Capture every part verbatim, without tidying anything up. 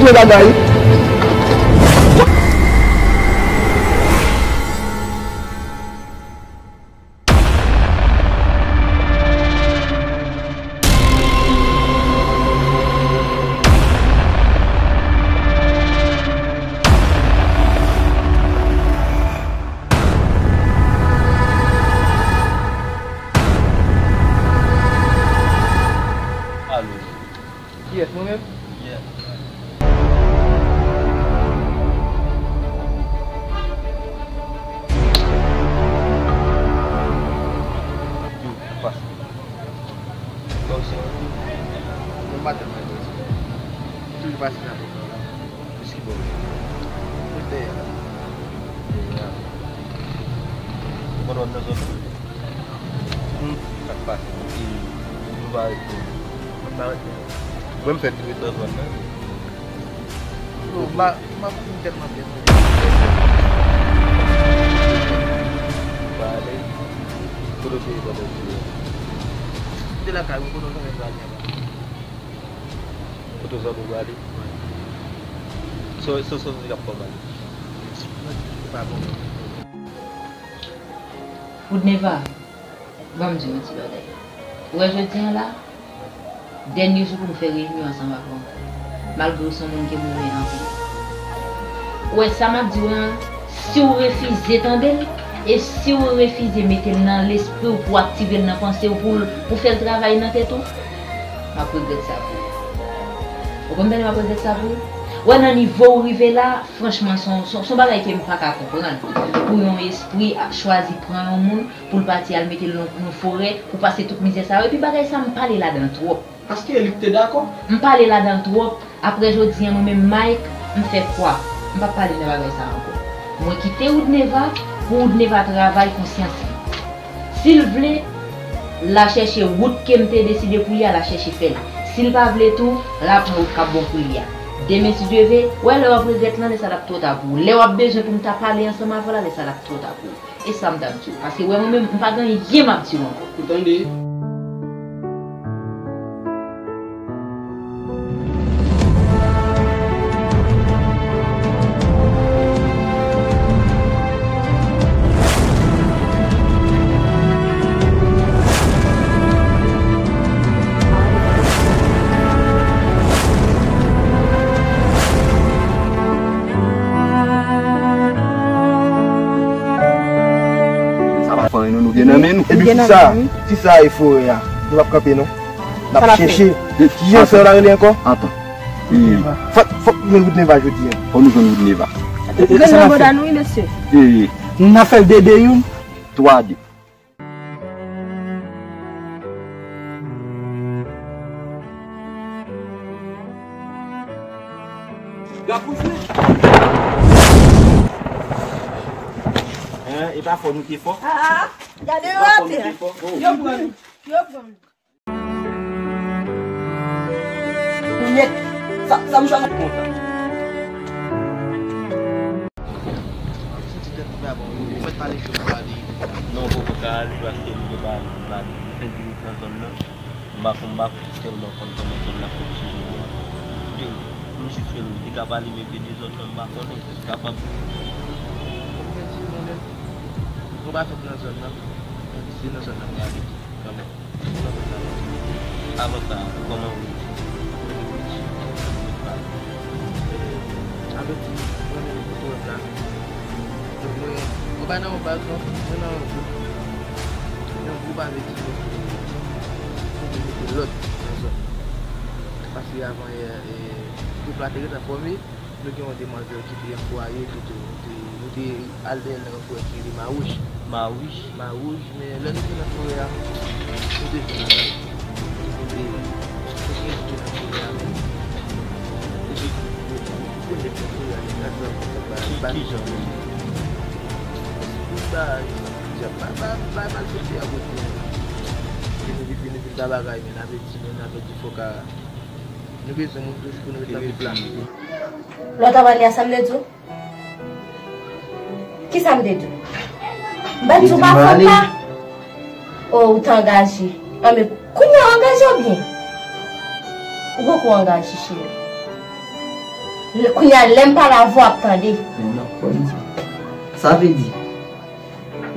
Yon bagay. Alo. Kiyès, mwen menm? Yeah. Yo, sa k pase? Kòmsi. Mwen pa tèlman enterese. Toujou pase nan pòt la. Plis ki bò. Tout dèyè la. Dèyè la. Ou konn wè m nan zòn nan? Hmm. Sa k pase? E nou pa ret menm. Mwen pa ret menm. Mwen m fèk ret nan zòn nan. Yo, m pa, m pa konprann tèlman byen non. Ba ale. Kote w te ye pandan w te ye a? M te lakay mwen, kote w te ye pandan w te ye a? Kote w zanmi w prale? Wi. So, so, so, so, k ap fè w prale? Mwen, se pa bon. Woodneva, ban m di w yon ti bagay. Ou wè jodi a la, dènye jou pou m fè reyinyon ansanm avè w ankò. Malgre w se yon moun ke m renmen anpil. Ou wè sa m ap di w la, si w refize tande l, e si w refize mete l nan lespri w pou w aktive l nan panse w pou l, pou w fè l travay nan tèt ou, m ap regrèt sa pou ou. Ou konprann m ap regrèt sa pou ou? Ou wè nan nivo w rive la, franchman, se yon, se yon, se yon bagay ke m pa ka konprann. Pou yon espri ap chwazi pran yon moun, pou l pati al mete l nan, nan forè, pou pase tout mizè sa yo. Epi bagay sa, m pale ladan l twòp. Paske li te dakò. M pale ladan l twòp. Apre jodi a, mwen menm Mike, m fè kwa. M p ap pale nan bagay sa a ankò. Mwen kite Woodneva, pou Woodneva travay konsyans li. Si l vle, l a chèche wout ke m te deside pou li a, l a chèche fè l. Si l pa vle tou, l a pran wout k ap bon pou li a. Demen, si Dye ve, w wè lè w ap regrèt lan, lè sa l ap twò ta pou ou. Lè w ap bezwen pou m ta pale ansanm avè w la, lè sa l ap twò ta pou ou. E sa m t ap di w. Paske wè mwen menm, m pa gen anyen m ap di w ankò. Ou tande? Sa pa fè anyen non, nou gen nan men nou. Epi ti sa, ti sa e forè a. Nou p ap kanpe non. N ap chèche. Kijan sè w la rele ankò? Antan. Fòk, fòk nou jwenn Woodneva jodi a. Fòk nou jwenn Woodneva. Ou jwenn nan bòda nou wi mesye. N a fè l de de youn. Twa de. Hein, e pa fò nou te fò? Ah, ah, gade yo atè. Yo pran, yo pran. Kounyèt, sa, sa m chwazi konsa. Santi tèt mwen pa bon, mwen pale cho pou ale. Non, ou poko ka ale paske m gen bagay pou m ale. Fè di wout nan zòn nan. M pa konn, m pa tèlman konn kòman zòn nan fonksyone non. Koute, m jis fè l, li kapab li mete dezòd nan, m pa konnen, li kapab. Mwen di mwen menm, mwen pa fèt nan zòn nan, se nan zòn nan mwen ale kanmenm. Avan sa, kòman ou ye? Avèti, mwen menm, kote w wè m la. Donk, mwen, mwen pa nan yon baz, non. Mwen nan yon gwoup. Yon gwoup avèti, donk, nou te mete lòd nan zòn. Paske avan yè, e, gwoup la te gentan fòme. Nou gen yon demwazèl ki te anfwaye, ki te, nou te, nou te al dèyè l nan yon forè ki rele Mawouj. Mawouj? Mawouj, men lè nou te nan forè a, nou te jwenn, e, nou te jwenn nan forè a, men, epi, nou, nou, nou konnen nan forè a, nèg la pran kontak ba, ba nou. Ki jan? Tout bagay, jan, ba, ba, ba, malfektè a kote. Epi nou vin, nou vin ba bagay, men n ap di, men n ap di fòk a, nou bezwen moun toujou pou nou ret nan gwoup la. Lè w t ap ale a, sa m te di w? Kisa m te di w? M pa t di w pa fòk la. O, ou t angaje. Anben, kounye a w angaje w byen? Ou poko angaje, cheri. Kounye a, lè m pale avè w, w ap tande. Men non, fò m di. Sa vle di,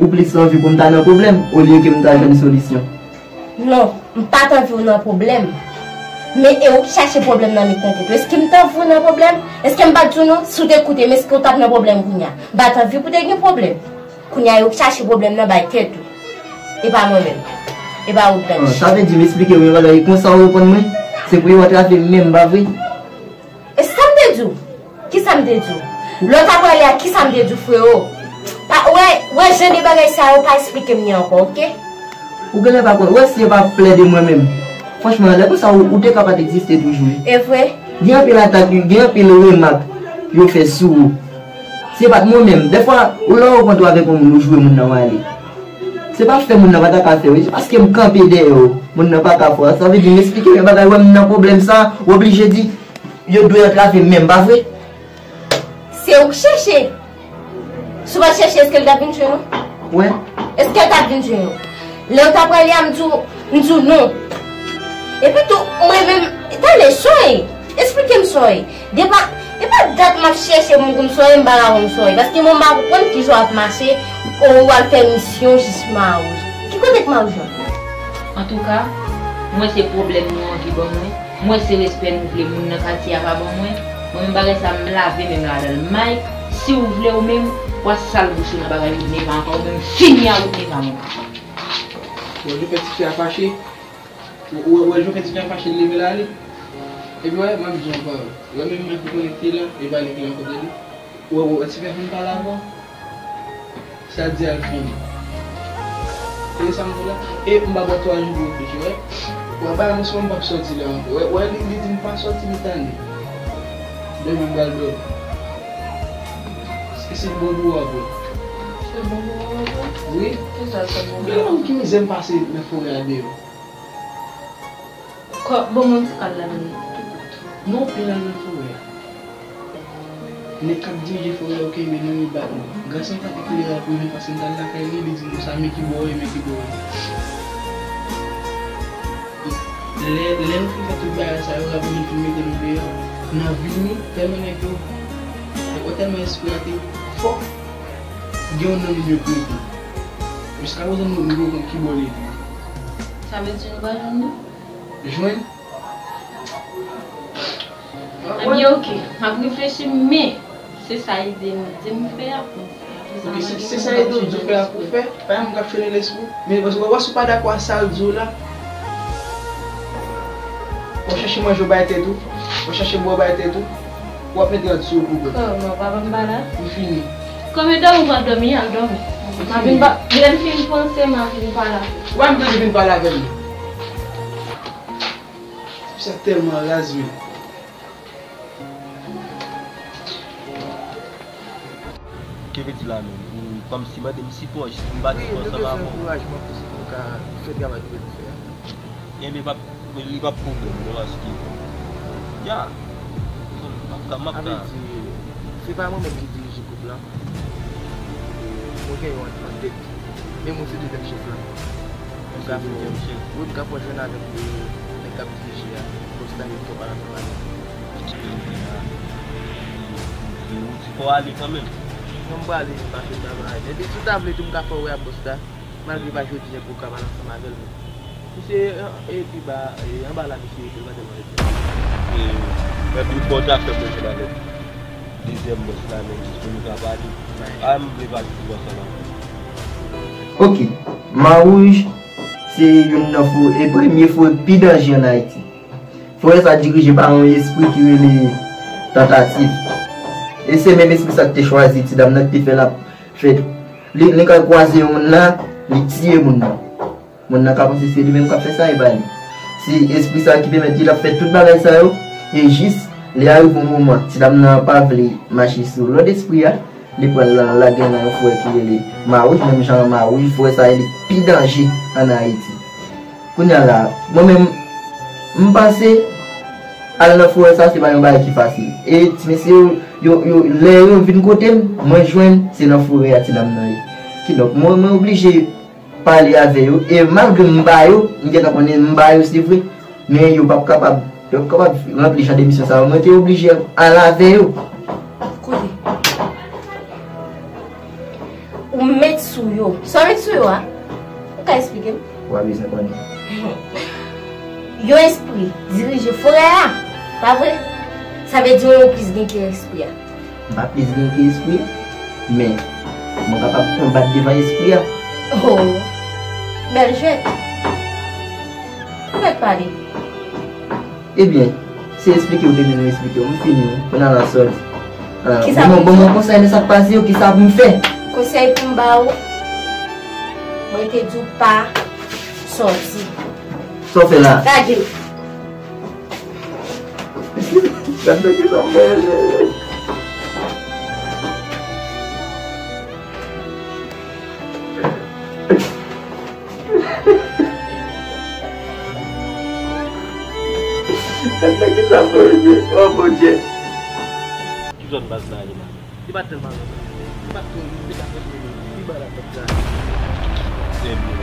ou plis anvi pou m ta nan pwoblèm, olye ke m ta jwenn solisyon? Non, m pa t anvi w nan pwoblèm. Men e ou k chache pwoblèm nan mitan tèt ou. Èske m t anvi w nan pwoblèm? Èske m pa t di w non? Si w te koute m, èske w t ap nan pwoblèm kounye a? M pa t anvi pou w te gen pwoblèm. Kounye a, e ou k chache pwoblèm nan bay tèt ou. E pa mwen menm. E pa ou k Bon, dange. Sa vle di, m esplike w yon bagay konsa, ou reponn mwen? Se pou yo atrape men m, pa vre? E sa m te di w? Kisa m te di w? Lè w t ap prale a, kisa m te di w, freo? Pa, wè, wè, jan de bagay sa yo, pa esplike m li ankò, oke? Ou genlè pa konn. Wè, si yo pa plede mwen menm. Franchman, lè konsa, ou, ou te ka pa t egziste toujou. E vre? Gen anpil atak, gen anpil remak yo fè sou ou. Se pa t mwen menm. Dèfwa, ou lè w rankontre avèk yon moun, ou jwe moun nan w ale. Se pa fè moun nan pa ta ka fè w, se paske m kanpe dèyè w. Moun nan pa ka fè w. Sa vle di, m esplike yon bagay, wè, m nan pwoblèm sa, w oblije di, yo dwe atrape men m, pa vre? Se ou k chèche. Si w pa t chèche, èske l t ap vin jwenn ou? Wè. Èske l t ap vin jwenn ou? Lè w t ap prale a, m di w, m di w non. Epi tou, mwen menm, tande, sonje, esplike m sonje. Depi, e pa dat m ap chèche moun pou m sonje, m pa ka konn sonje. Paske mwen m pa konprann kijan w ap mache, ou al fè misyon jis Mawouj. Ki kote k Mawouj la? Antouka, mwen se pwoblèm nou an ki ban mwen. Mwen se respè nou vle moun nan katye a pa ban mwen. Mwen menm bagay sa m lave men m ladan l. Mike, si w vle ou menm, w a sal bouch ou nan bagay Woodney pa ankò, ou menm fini a Woodney pa mwen. Bon, Jofè, tifi a fache. Ou, ou, ou wè Jofè, tifi a fache, l leve l ale. Epi wè, m ap di yon pawòl. Wè menm Mike ou konnen ki te la, e pa li ki la kote li. Ou wè, ou wè, tifi a fin pale avè w. Sa di al fini. Tande sa m di w la? E m ba w twa jou pou reflechi, wè. Wè, bagay mwen sou mwen m p ap sòti la ankò. Wè, wè, li, li di m pa sòti, li tande. Dèmen m pral dòmi. E se bon pou ou apre. Se bon pou ou apre? Wi. Kisa l fè bon? Gade la ki mizè m pase nan forè a deyò. Kò, bon, mwen ti kal la menm. Non, pi la nan forè a. Nèg k ap dirije forè a yo kenbe nou, yo bat nou. Gras a yon pakèt mineral pou mwen, paske m t al lakay li, li di nou sa, men ki bò w ye, men ki bò w ye. Lè, lè nou fin fè tout bagay sa yo, l ap vin fin mete nou deyò. N a vini, tèlman nèg yo, nèg yo tèlman espri a te fò, gen yon nan moun yo k rete. Jiskaprezan, nou, nou poko konn ki bò l ye. Sa vle di nou pa jwenn li? Jwenn? Ebyen, oke, m ap reflechi, men se sa ide m di m fè a pou m fè a. Apre sa, ok, m se, ap se sa ide w di w fè a pou w fè, pa yon moun k ap chene lespri w. Men w, w, w pa dakò a sa l di w la. W ap chache manje w bay tèt ou, w ap chache bwè w bay tèt ou. W ap mete lòd sou yo pou bon. Kòman, papa m pa la? M fini. Kòman dòmi ou pral dòmi, al dòmi. M ap vin pa, lè m fin panse, m ap vin pale avè w. Ou pa menm bezwen vin pale avè m. Tifi sa tèlman raz, men. Ke vle di la menm? Ou kòmsi mande m sipò, jis pou m bati kò ansanm avè w. Wi, nou bezwen ankourajman pou, pou nou ka fè travay nou bezwen fè a. Enben, p ap, li p ap pwoblèm, non, paske, ya, m ap ka, m ap ka. Sa vle di, se pa mwen menm ki dirije gwoup la. E, mwen gen yon an, an tèt. Men mwen se dezyèm chèf la. Ou ka fè, wi, m ka fè jwenn avèk, e, nèg k ap dirije a. Bòs la, yo twò pale ansanm avè m. E ou di fò w ale kanmenm? Non, m prale, m pa fè travay. Epi si w ta vle tou, m ka fè w wè a bòs la. Malgre pa jodi a pou w ka pale ansanm avè l, men misye, e, e, pi ba, e, anba la, misye rete, l pa tèlman rete. E, men pi fò w ta fè mwen jwenn avèk dezyèm bòs la, men jis pou nou ka pale. A, m vle pale pou ansanm avè l. Ok. Mawouj se youn nan fo-, e, premye forè pi danje ann Ayiti. Forè sa dirije pa yon espri ki rele Tantativ. E se menm espri sa ki te chwazi ti dam nan, ki te fè l ap fè, li, li ka kwaze yon moun la, li tiye moun nan. Moun nan ka panse se li menm k ap fè sa, e pa li. Se espri sa ki pèmèt li ap fè tout bagay sa yo, e jis lè a rive yon moman, ti dam nan pa vle mache sou lòd espri a, li pral la, lage nan yon forè ki rele Mawouj, menm jan Mawouj, forè sa rele pi danje ann Ayiti. Kounye a la, mwen menm, m panse, al nan forè sa, se pa yon bagay ki fasil. E ti mesye yo, yo, yo, lè yo vin kote m, mwen jwenn, se nan forè a ti dam nan ye. Kidonk, mwen, mwen oblije pale avè yo. E malgre m ba yo, m gentan konnen m ba yo, se vre. Men yo p ap kapab Yo kapab ranpli jan de misyon sa yo, mwen te oblije al avè yo. Koute. Ou met sou yo. Sa w met sou yo a? Ou ka esplike m? Ou pa bezwen konnen. Yon espri dirije forè a, pa vre? Sa vle di w plis gen ke espri a. M pa plis gen ke espri a, men mwen kapab konbat devan espri a. Oh, bèl jwèt. Ou mèt pale. Ebyen, se esplike ou te bezwen esplike w, m fini wi. Kounye a la sòti. Ah, kisa bon, pou bon, bon konsèy, men sa k pase yo, kisa pou m fè? Konsèy pou m ba ou, mwen te di w pa sòti. Sa w fè la? Lage m. Gad nan kisa m fè. Gad nan kisa m fè, oh Bondye. Ki zòn baz la ye la? Li pa t tèlman lwen. Li pa t twò lwen, li te ka fè pi ba la tèt la. Trè byen.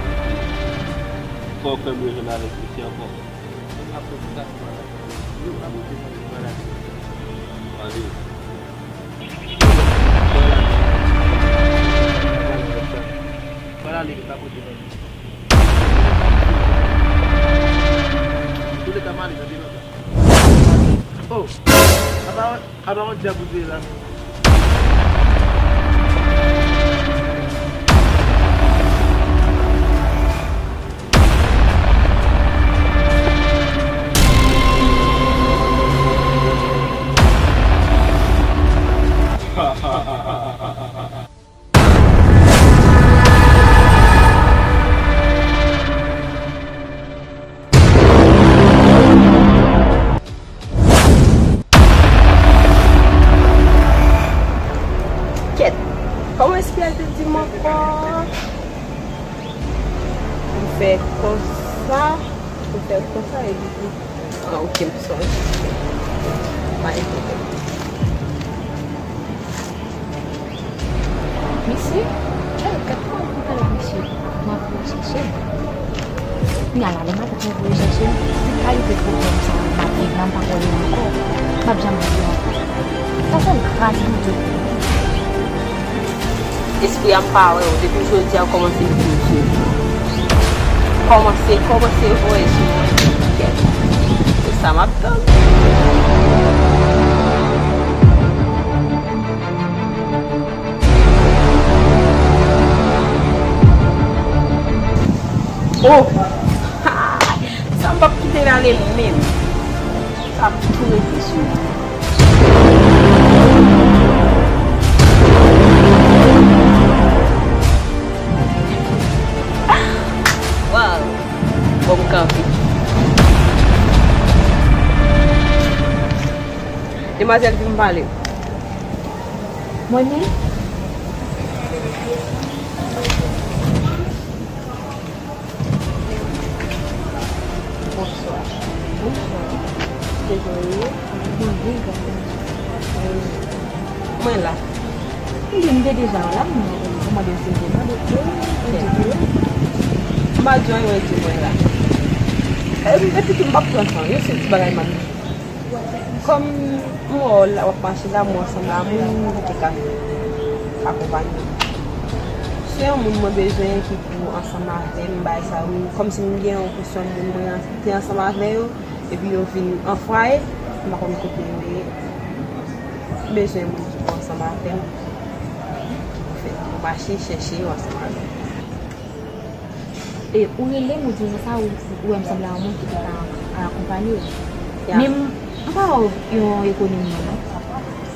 Fò w fè m rejwenn avèk misye ankò. Apre, sa, se malad. Yo, apre, se malad. Pale. Pral ale, pa kote non. Toulède m ale nan vilaj la. Oh! Apa, apa yon dyab ou te ye la menm? Kèt, kòman espri a te di m ankò? M fè konsa, m fè konsa epi Ah, ok, m sòti. Pa enkyete m. Mesye, gad, gad kòman m pale ak mesye. M ap voye chèche l. Kounye a la, lè m ap voye chèche l, se kalite pwoblèm sa a m ap viv la, m pa kwè li ankò. M ap janm viv li ankò. Sa fè m kraze bouda. Espri a m pa wè w. Depi jodi a, w kòmanse vin sou mwen. Kòmanse, kòmanse voye sou mwen. Kèt. Se sa m ap tann. Oh! Ha! Sa m p ap kite l ale menm. Sa ap tou rete sou li. Waw! Bon, m kanpe. Demwazèl, vin pale. Mwen menm? Bonswa. Bonswa. Dezoye. Mwen la. M di m te deja la, m mande si m te mande. M pa di anyen, di mwen la. Epi tou m p ap pran tan, yon sèl ti bagay m ap di. Kòm m wè w la, w ap mache la, m wè w ansanm a moun, m te ka akonpanye w. Se yon moun mwen bezwen ki pou ansanm avè m, bagay sa yo, kòmsi m gen yon kesyon moun mwen an- te ansanm avè yo, epi yo vin an fwaye, m pa konn kote yo ye. M bezwen moun ki pou ansanm avè m. Anfen, pou mache chèche yo ansanm avè m. E ou rele m, ou di m sa, ou, ou wè m sanble a yon moun ki te ka akonpanye w. Ya. Men m, m pa wè w yon ekonomi non.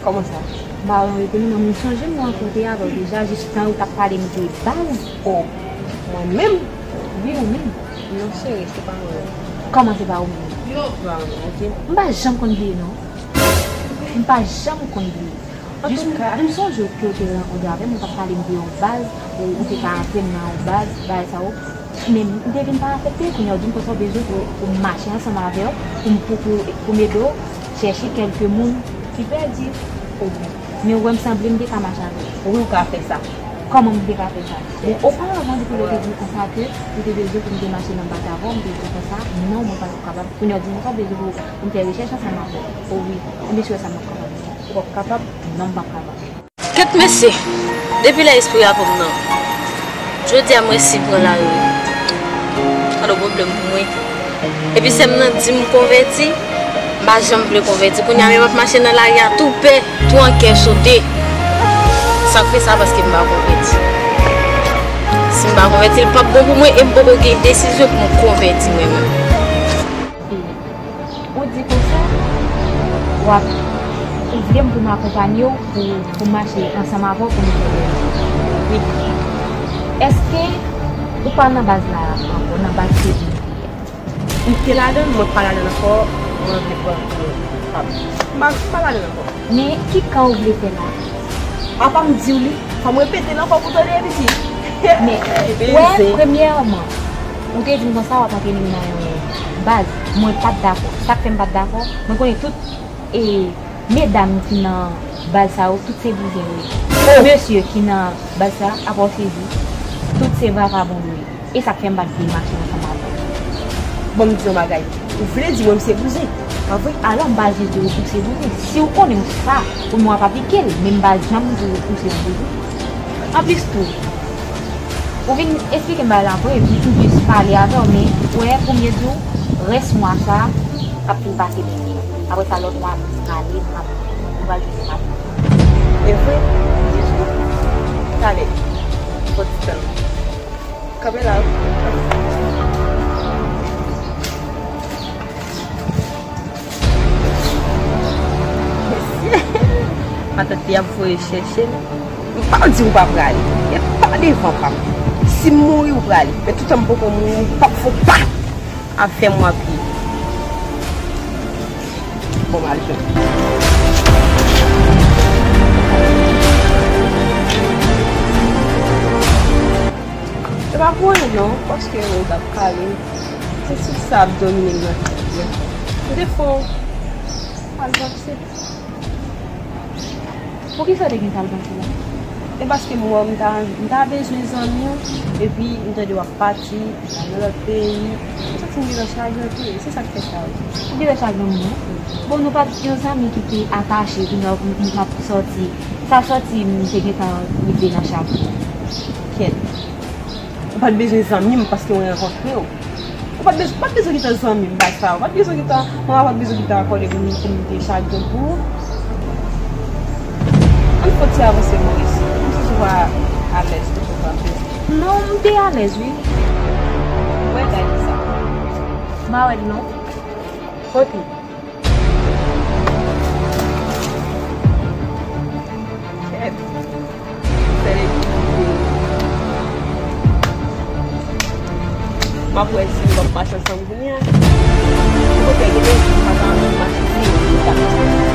Kòman sa? M pa wè yon ekonomi non, m sonje m rankontre avè w deja, jis tan ou t ap pale m de baz. O, mwen menm? Wi, ou menm. Non, cheri, se pa mwen. Kòman se pa ou menm? Se pa mwen, ok? M pa janm konn bliye non. M pa janm konn bliye. Jis m, m sonje ke w te rankontre avè m, ou t ap pale m de yon baz, ou, ou te ka antre m nan yon baz, bagay sa yo. Men m te vin pa afekte, kounye a ou di m konsa w bezwen pou, pou m mache ansanm avè w, pou m, pou, pou, pou m ede w chèche kèlke moun ki pèdi. O bon. Men ou wè m sanble m te ka mache avè w. Wi, ou ka fè sa. Kòman m te ka fè sa? Bon, oparavan, depi lè w te di m konsa ke ou te bezwen pou m te mache nan bak avè w, m te di w konsa, non, mwen pa t ap kapab. Kounye a w di m konsa, w bezwen pou, pou m fè rechèch ansanm avè w. O wi, ebyen si w wè sa m ap kapab. Ou p ap kapab? Non, m p ap kapab. Kèt mesye, depi lè espri a pran m nan, jodi a m resi pran lari. Gade yon pwoblèm pou mwen. Epi sè m nan di m konvèti, m pa janm vle konvèti. Kounye a menm m ap mache nan lari a tou pè, tou an kè sote. Sa k fè sa paske m pa konvèti. Si m pa konvèti, l p ap bon pou mwen e m poko gen desizyon pou m konvèti mwen menm. Ou di konsa, w ap, ou vle m pou m akonpanye w, pou, pou m mache ansanm avè w pou n fè reyinyon. Wi. Èske ou pa nan baz la ankò, nan baz ke ou ye a? M te ladan l, mwen pa ladan l ankò, mwen vle pran, m pa, m pa ladan l ankò. Men ki kan ou vle fè la? Apa m di w li, fò m repete l ankò pou w tande, pitit. Men, ou wè, premyèman, ou te di m konsa w ap antre m nan yon baz. Mwen pa t dakò. Sa k fè m pa t dakò, mwen konnen tout, e, medam ki nan baz sa yo, tout se bouzen yo ye. Tout mesye ki nan baz sa, apa w sezi, tout se vakabon yo ye. E sa k fè m pa t vle mache ansanm avè w. Bon, m di yon bagay. Ou vle di mwen m se bouzen? Pa vre? Alò, m pa janm di w ou se bouzen. Si w konnen w sa, ou menm w ap aplike l, men m pa janm di w ou se yon bouzen. Anplis tou, ou vin esplike m bagay la vre, m jis pale avè w, men ou wè, pou m te di w, rès mwa sa a, k ap fin pase byen. Apre sa, lòt mwa, m ale, m ap, m pral jwenn yon maten. E vre? Talè. Fò ti tan. Kanpe la wi. Mesye, matant li ap voye chèche l. M pa di ou pa prale. E pa devan pa m. Si m mouri ou prale. Men toutan m poko mouri, m p ap fè w pa. Ap fè mwa pye. Bon, m al jwenn. E pa pou anyen non, paske ou t ap pale. Se tit sa ap domine m nan tèt mwen. M te fè w al vanse. Poukisa w te gen t al vanse la? E paske m wè m ta, m ta bezwen zanmi w, epi m tande w ap pati, w al nan lòt peyi. M santi m gentan chagren tou, e se sa k fè sa wi. Ou gentan chagren mwen? Bon, nou pa t yon zanmi ki te atache, kounye a m, m, m ap sòti. Sa sòti, m te gentan rive nan chagren. Kèt. Ou pa t bezwen zanmi m paske mwen rankontre w. Ou pa t bezwen, ou pa t bezwen gentan zanmi m, baz sa. Ou pa t bezwen gentan, mwen pa t bezwen gentan akòde pou m, pou m te chagren pou ou. Ann fè ti avanse, Moris. M santi w pa alèz tou pou kanpe. Non, m te alèz, wi. Mwen gade sa. M pa wè l non. Kote? M ap wè si m p ap mache ansanm kounye a. Kote gen de jou m pa ka anvi mache si m ta.